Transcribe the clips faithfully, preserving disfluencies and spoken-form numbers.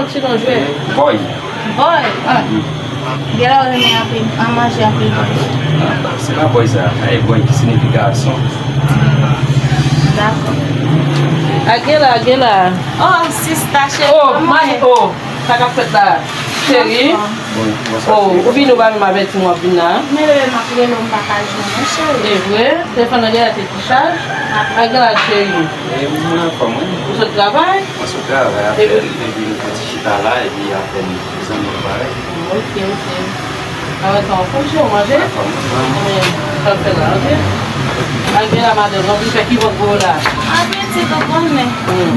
Ti non jwe. Boy. Boy. Ah. Gen lè w renmen anpil, an manje anpil boy. Ah, se pa boy sa. E boy ki siyifi gason. Dakò. A gen la, gen la. Oh, sista cheri. Oh, mani, oh. Sa k ap fèt la? Cheri. Bon, bon, sa Oh, ou vin ou pa menm avèti mwen ap vin la? Men lè m ap rele w, m pa ka jwenn ou, cheri. E vre? Telefòn nan gen la te ki chaj? A gen la, cheri. E mwen anfòm, wi. Ou sot travay? Mwen sot travay, apre, epi nou fè ti chita la, epi apre nou zanmi nou parèt. Ok, ok. Alò, sa w konje, w manje? Anfòm, anfòm. Ebyen, sa w fè la, ok? Al gen la, madanm, anpil fè ki vant gwo la. Apeti, ou konnen. Hmm.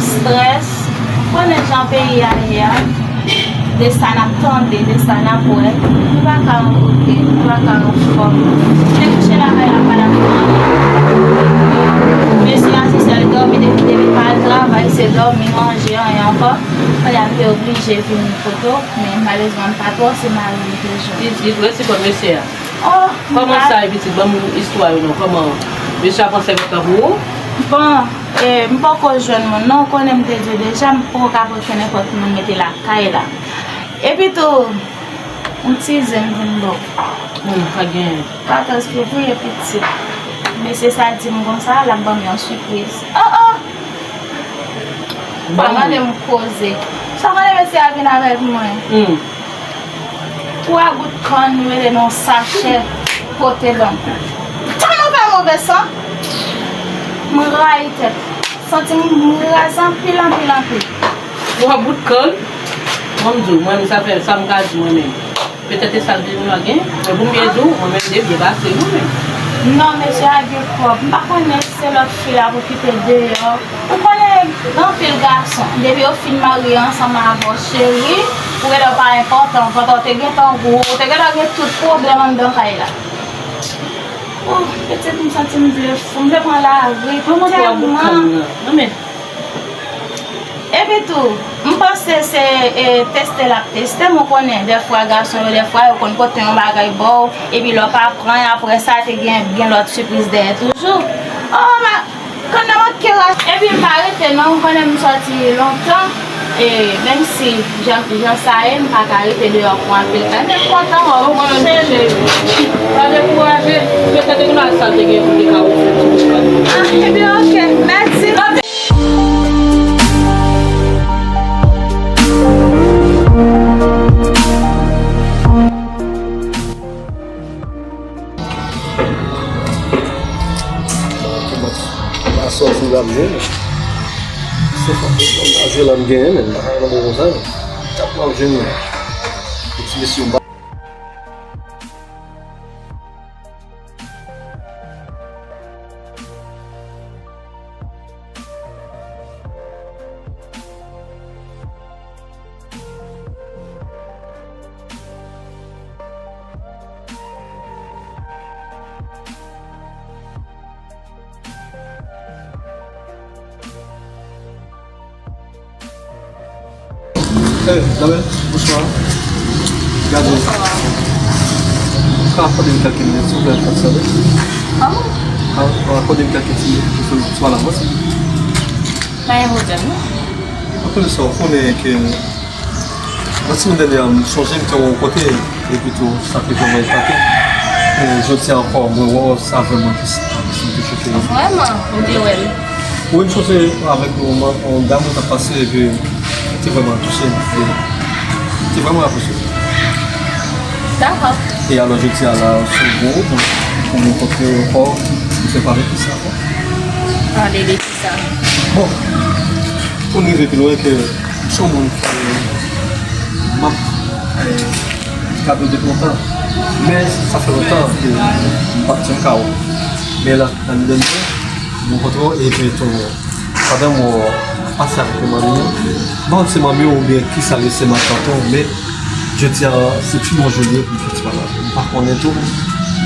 Strès. Ou konnen jan peyi a ye a. De sa n ap tande, de sa n ap wè. Nou pa ka antre, nou pa ka anfòm. Te kouche lakay la, pa t ap fè anyen. Mesye a se sèl dòmi, depi, depi pa al travay, se dòmi, manje, anyen ankò. Kounye a m te oblije vin kote w, men malerezman m pa twò, se mari m te jwenn. Pitit, resi kòd mesye a. Oh, m Kòman pa sa ye, pitit? Ban m istwa yo non. Kòman? Mesye a pran sèvant lan pou ou? Bon, e, m poko jwenn moun non, ou konnen m te di w deja, m poko ka pran nenpòt moun mete lakay la. Epi tou, yon ti zen m vin ba w. Hmm, pa gen. Patans fevriye, pitit. Mesye sa di m konsa, l ap ban m yon sipriz. Oh, oh! Pa mande m koze. Sa konnen mesye a vin avèk mwen. Hmm. Twa gout kann li mete nan yon sachè pote ban m. Tèlman fè move san. M rayi tèt. Santi m raze anpil, anpil, anpil. Twa bout kann? Bon, m di w, mwen menm, sa fè sa m ka di mwen menm. Petèt e sa l te gen, men pou m byen di w, mwen menm, m te byen pase, mwen menm. Non, mesye a gen kòb. M pa konnen si se lòt fi la pou kite deyò. Ou konnen, gen anpil gason, depi yo fin marye ansanm avè w, cheri, ou genlè w pa enpòtan, pandan w te gentan gwo, ou te gentan gen tout pwoblèm anndan kay la. Oh, petèt m santi m vle fou, m vle pran lari, tèlman. Mwen montre w ak bout kann nan. Non, men. Epi tou, m panse se, e, teste l ap teste m, ou konnen, dèfwa gason yo, dèfwa yo konn pote yon bagay ba w, epi lè w pa pran, apre sa, te gen, gen lòt sipriz dèyè toujou. Oh, ma, kann nan manke rache. Epi m pa rete non, ou konnen m sòti lontan, e menm si jan, jan sa ye, m pa ka rete deyò pou anpil tan, men m kontan wè w, mwen menm tou, cheri. Pa dekouraje, petèt e nan sa te gen pou te ka ofri ti bout kann. Ah, ebyen, ok, mèsi. Aswè se la m genyen. Se fò. Aswè la m genyen, men m pa ka nan bon konsa, men. Tap la m genyen. Ti mesye, m pa Eh, Daniel, bonsoir. Gade. Ou ka akòde m kèlke minit, silvouplè, fòk sa vre. Ah bon? Ah, ou ka akòde m kèlke ti minit pou fè yon ti pale avè w. Pa gen pwoblèm, non. Anpil sa, ou konnen ke nan semèn dènyè a, m sonje m te yon kote, epi tou, sa te vrèman epate. E jodi a ankò, mwen wè w, sa vrèman plis, plis m te choke. Vrèman, ou te wè l? Wi, m sonje avèk yon, yon dam mwen t ap pase, epi te vrèman touche m, te, te vrèman apresye. Dakò. E alò, jodi a la, sou bon, pou m rankontre w ankò, m fè pale plis ankò. Pale de kisa? Bon, pou n rive pi lwen ke m se yon moun ke m ap, eh, gade w depi lontan. Men sa fè lontan ke m pa t janm ka wè w. Men la, nan dènye tan, m rankontre w epi tou, pandan m wè w pase avèk manmi w, m pa konn si se manmi w oubyen kisa l ye, se matant w, men jodi a, se pi bon jou l ye pou m fè ti pale avè w. M pa konnen tou,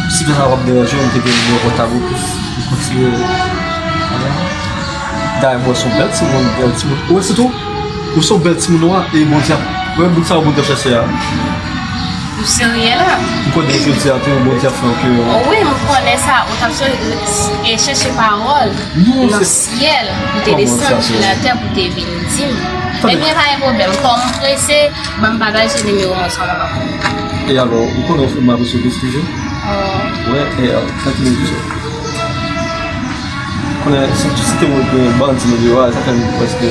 si sa p ap deranje w, m te gen nimewo pòtab ou pou m kontinye pale avè w. Dayè, mwen se yon bèl timoun, bèl timoun. Ou wè, sitou, ou se yon bèl timoun, ou wè, e Bondye ap, wè, bout sa yo Bondye ap chèche a. Ou serye la? M konnen jodi a tou, Bondye ap fè ke. Oh wi, m konnen sa, ou t ap chè-, e chèche pawòl nan syèl, pou te desann sou latè, pou te vin di m. Ebyen, pa gen pwoblèm. Kòm ou prese, ban m pataje nimewo w ansanm avè w. E alò, ou konnen w fè m apresye w plis toujou? Oh. Wè, e, sa ki vle di sa? Konnen, si, si te mwen gen bandi nan biwo a, sa fè m prèske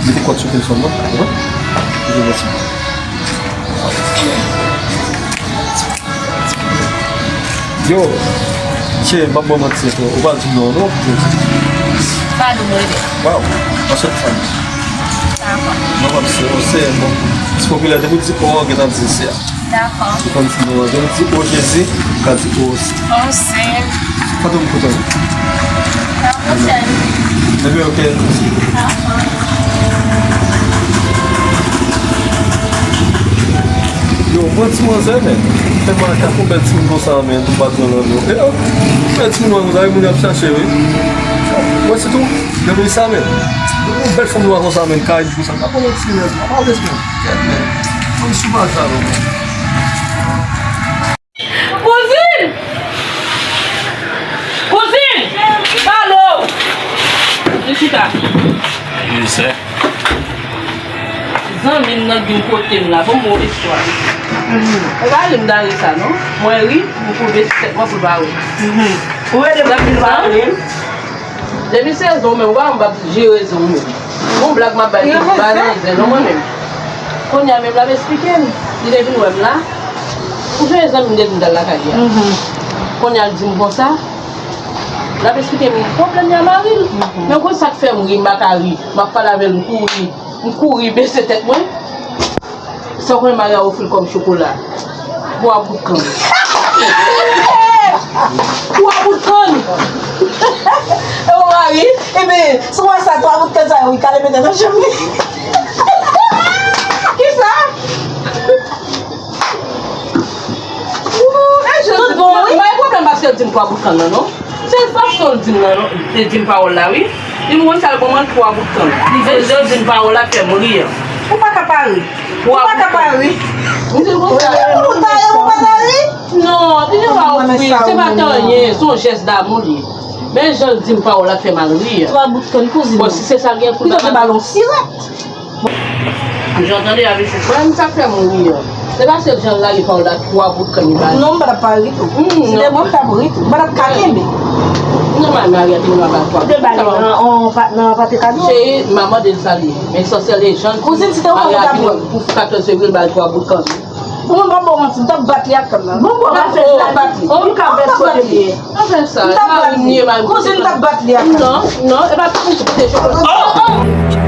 mete kòd sou telefòn nan, ou konprann? Mete kòd sou. Yo, che, m ap ba w manti, ou pa di m non, non, jodi. Pa di m non. Waw, mwen sot fanm. Dakò. Mwen pa se, se, bon, se popilè, depi w di o, gen tan di se a. Dakò. Ou konn di non, depi w di o Jezi, ou ka di o osi. O se. Fantom kote w? Nan pwochèn. Depi ok. Dakò. Yo, pran ti manzè, men. Fè makak, yon bèl timoun konsa, men, pou bat nan lanmou. E, oh, bèl timoun nwa konsa, e moun y ap chache, wi. Mwen, sitou, depi sa, men. Yon bèl fanm nwa konsa, men, Karayib konsa. Pa konnen ti nèg, pa pale, men. Kèt, men. Fanm souvaz sa, non, men. Kouzin! Kouzin! Palo! Vin chita. Wi, sè. Zanmi m nan di m kote m la, bon, bon istwa. E pa li m dare sa, non. Mwen ri, m koube sou tèt mwen pou l pa wè. Ou rele m pou l pa rele m? Depi se zon menm, ou pa wè m p ap jere zon menm. Bon blag m ap bay, li pa nan zen non mwen menm. Kounye a menm l ap esplike m, li te vin wè m la. Ou sonje zanmi m te di m t al lakay li a? Kounye a l di m konsa, l ap esplike m pwoblèm li a mari l. Men ou konn sa k fè m ri, m pa ka ri, m ap pale avè l, m kouri, m kouri bese tèt mwen. Sa w konnen Maria ofri l kòm chokola? Twa bout kann. Twa bout kann! E ou mari? Ebyen, si w wè sa, twa bout kann sa yo, wi, kale mete nan chanm li. Kisa? Ooh, e jan tout bon, wi. Pa gen pwoblèm paske l di m twa bout kann nan, non. Se fason l di m nan, non, li di m pawòl la, wi. Li m konn sa l ban mwen twa bout kann. Li vle di m pawòl la fè m ri an. Ou pa ka pa ri. Ou pa ka pa ri. M di l konsa. Ou ta ri, ou pa ta ri? Non, li di m pa ofri, se pa t anyen, se yon jès damou li ye. Men jan l di m pawòl la fè m al ri an. Twa bout kann kouzin. Bon, si se sa l gen pou l. Li ta dwe ba l yon sirèt. Jan w tande a, mesye, frè m, sa k fè m ri an. Se paske jan l lage pawòl la, twa bout kann li ba li. Non, m pa t ap pa ri tou. Si te mwen, m t ap ri tou. M pa t ap ka kenbe. Nòmal, Maria te gen dwa ba l twa bout kann. Ou te ba li nan, nan pate kado? Cheri, m a mande l sa li ye. Men esansyèl e jan kouzin, si te ou, ou t ap pran pou katòz fevriye, l ba l twa bout kann. Ou menm pa ba w manti, m t ap bat li ak kann nan. Bon, bon, pa fè sa, bat li. Ou ka vès kote li ye. Anfen sa, m t ap bat li. Kouzin, m t ap bat li ak kann nan. Non, non, e pa pou kote chokola.